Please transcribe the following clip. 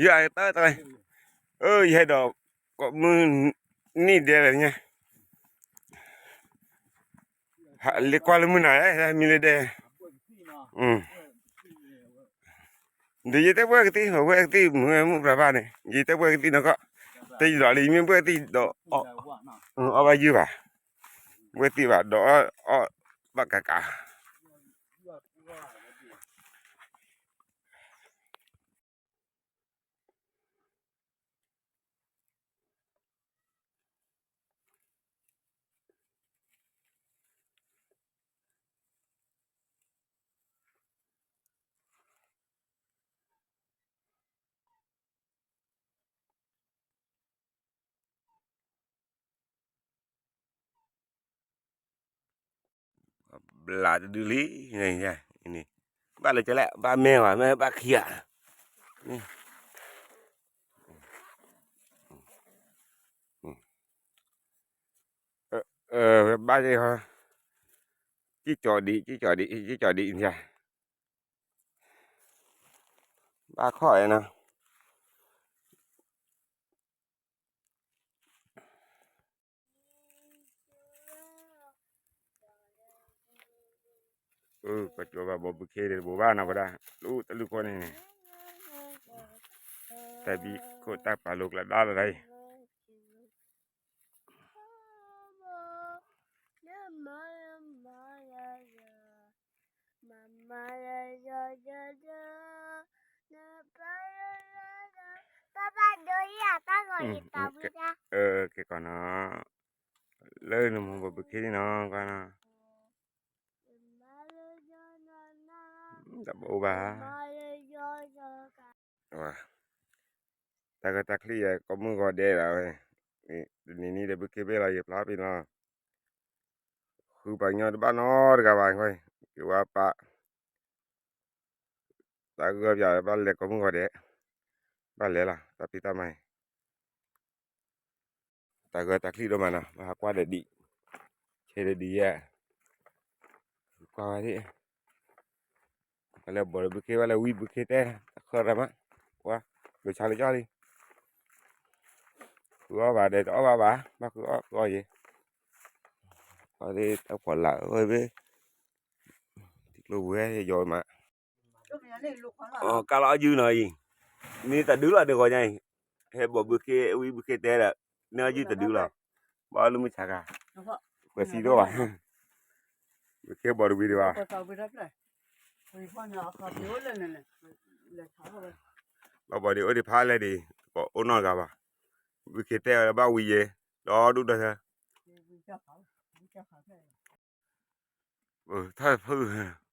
ယၤကတၢၢ်တၢ်, အၢ ယဟဲဒီး ကိးမုၢ်နံၣ်ဒဲးလၢညါ, လ့ကွၢ်လၢမုၢ်နၤ မံလၢဒဲး, ဒီးယတဲပှဲၤကသံၣ် ပှဲၤကသံၣ် မုၢ်မုၢ်ပြၢဘၣ်န့ၣ် ယတဲပှဲၤကသံၣ်နီၢ်ကီၢ်, တယံာ်ဒီးလၢယမ့ၢ်ပှဲၤကသံၣ်ဒီး အီၣ်ဘၣ်ယုၢ်ဘၣ်, ပှဲၤကသံၣ်ဘၣ်ဒီး အီၣ်ဘၣ်ကးကး ဘျးတဒုလံ, ဘၣ်လၢကလဲၣ် ဘၣ်မဲာ်ဝဲ မ့ၢ်ဘၣ်ခံဂၤ, ဘၣ်, ကံၣ်ကၠီဒံး ကံၣ်ကၠီဒံး ကံၣ်ကၠီဒံး, ဘၣ်ခီၣ်နီၤ ကီၢ်ကၠီဘၣ်ဘီဘုခ့တဘိးဘၣ်နီၤ ဝဲဒၣ် လူတလူၢ်ခိၣ်န့ၣ်န့ၣ်, တၢ်ဘံခိၣ်တၢ်ပာ်လိၤကျါဒါလီၤဒၣ်အံၤ, ကဲကီးနီၤ, လၢနမိၢ်ဘီဘုခ့န့ၣ်နီၤ ကွၢ်နီၤ, တဘိးဘၣ်, တၢ်ဂၢၢ်တၢ်ချံၣ်ယဲ ကိးမုၢ်ဂီၤဒဲးလီၤဝဲ, တနံၤနံၤဒီးဘုခ့ဘ့ၣ်လီၤ ယဖျါပ့ၤနီၤ, ဃုပှၤကညီတဘၣ်နီတဂၤဘၣ်, က့ၤဝဲပာ်, တၢ်ဂၢၢ်ပၠးဘၣ်လဲၤကိးမုၢ်ဂီၤဒဲး, ဘၣ်လဲၤလီၤ တၢ်ဖံးတၢ်မၤအံၤ တၢ်ဂၢၢ်တၢ်ချံၣ်ဒိၣ်မးနီၤ ဘၣ်ဟးကွၢ်ဒီးဒံး, ဆဲးဒီးဒံးယဲ, ကွၢ်ဝဲသ့ၣ်, ဘၣ်လဲၤဘီၣ်ဒီးဘုခ့ ဘၣ်လဲၤဝံဘုခ့တဲ, တၢ်ဃၢရၤမး, ကွၢ်, လိၤဆါလၢကၠီလံ, ဃုအီၣ်ဘၣ်ဒီးတအီၣ်ဘၣ်ဘၣ်, ဘၣ်ဃုအီၣ်ဃုအီၣ်ယဲ, အီၣ်သ့ၣ်တၢ်ဖှီၣ်လၢ်ဝဲ, ထံကျိပူၤဟဲယီၤမး ကၢ်လီၤအီၣ်ယုၢ်နီၤအံၤ, မ့ၢ်တဒုလီၤဒဲးဂီၤညါအံၤ, ဟဲဘီၣ်ဘုခ့ ဝံဘုခ့တဲဒီး, န့ၢ်အီၣ်ယုၢ်တဒုလီၤ, ဘၣ်အီၣ်လၢမုၢ်ဆါခါ, ပှဲၤစံးတအိၣ်ဘၣ်, ဘုခ့ဘီၣ်တဝံၤဒံးဘၣ်, ဘၣ်ဘီၣ်ဒံးအိၣ်ဒံးဖးလဲၣ်ဒံး, ပအိၣ်နီတဂၤဘၣ်, ဘုခ့တဲအီၤလၢဘၣ်ဝံၤယဲ, ဒီဒူၣ်ဒီထၢ ထၢဖုၣ်